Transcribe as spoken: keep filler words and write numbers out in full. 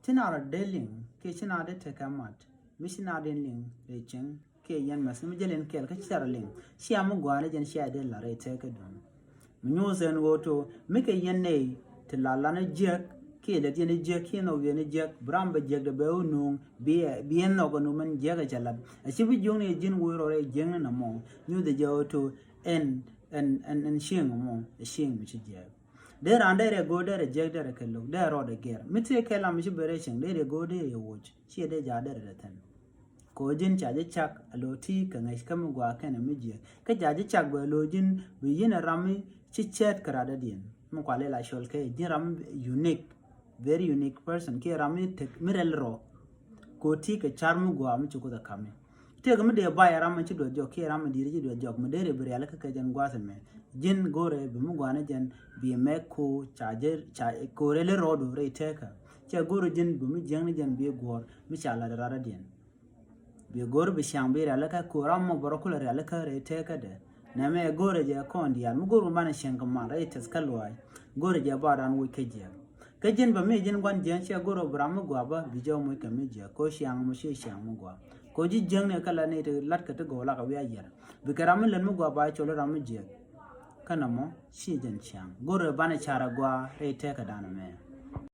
Ci na rɔ dee liŋ kiɛ ci na dee tekɛ mat, mi ci na dee liŋ rɛy cieŋ kiɛ yɛn mɛs mi jɛ liŋ kɛɛl kä ci rɔ liŋ. Cia mi gua̱a̱r ni jɛn cia dee la rɛy tɛɛkä duŋ. Mi nyuuth ɛn ɣöö to mi kɛ yɛn nɛy ti la lan jiäk kiɛ lät yɛn jiäk kiɛ nhɔk yɛn jiäk, bi ram bɛ jiäk dee bɛ wä nuŋ bi bi yɛn nhɔk ɛn wä mɛn jiäk ɛ cɛ lat. A ci bi jiöŋ ni ji̱n wä rɔ rɛy jiäkni nɔmɔ, nyuuth ɛ jɛ ɣöö to ɛn ɛn ɛn ɛn cieŋ mɔ ɛ cieŋ mi ci jiäk. Dee raan derɛ go̱o̱r derɛ jiäk derɛ kɛ lo̱k derɛ rɔɔdɛ gɛr. Mi tëë kɛ lam mi ci ben rɛy cieŋ derɛ go̱o̱r derɛ woc, ciɛ dee jaak derɛ dee thi̱n. Kɛ ɣöö ji̱n ca ji̱ cak a lo̱o̱ ti kɛ ŋäc kä mi gua̱a̱ kɛnɛ mi jiäk. Kä ca ji̱ cak bɛ lo̱o̱ ji̱n bi yi̱n a ram mi ci cɛɛt kɛ radädiɛn. Mi kualɛ la cɔl kɛ ji̱n ram mi unique, very unique person kiɛ ram mi tek mi rɛl rɔ. Kɛ ɣöö ti kɛ car mi gua̱a̱ mi ci Kuoth ɛ ka̱mi. Tëëkɛ mi dee bay ɛ ram mi ci duɔth jɔk kiɛ ram mi di̱i̱t ci duɔth jɔk mi dee rɛ bi rialikä kɛ jɛn gua̱a̱th ɛmɛ. Ji̱n go̱rɛ bi mi gua̱a̱ni jɛn bi mɛk ko ca jɛ ca ko̱rɛ lɛ rɔɔdu rɛy tɛɛkä. Cɛ go̱rɛ ji̱n bi mi jiäkni jɛn bi guɔ̱ɔ̱r mi ca lat ɛ radädiɛn. Bi go̱rɛ bi ciaŋ bi rialikä ko ram mɔ bɔrɔ kulɛ rialikä rɛy tɛɛkädɛ. Nɛmɛ ɛ go̱rɛ jɛ kɔn diaal mi go̱rɛ bi banɛ cieŋ kɛ man rɛy tɛth kä luaac. Go̱rɛ jɛ ba dan woc kä jiäk. Kä ji̱n bä mi ji̱n gua̱n jiäk ciɛ go̱rɛ bi ram mi gua̱a̱ bä bi jɛ moc kɛ mi jiäk ko ciaŋ mɔ ciɛ ciaŋ mi gua̱a̱. Ko ji̱ jiäkni kä la ni ti lat kɛ ti gɔw lak a wi̱i̱ a yiɛr. Bikɛ ram mi lät mi gua̱a̱ ba col ram mi jiäk. Kä nɔmɔ ci jɛn ciaŋ go̱rɛ banɛ car a gua̱a̱ rɛy tɛɛkä dan ɛmɛ.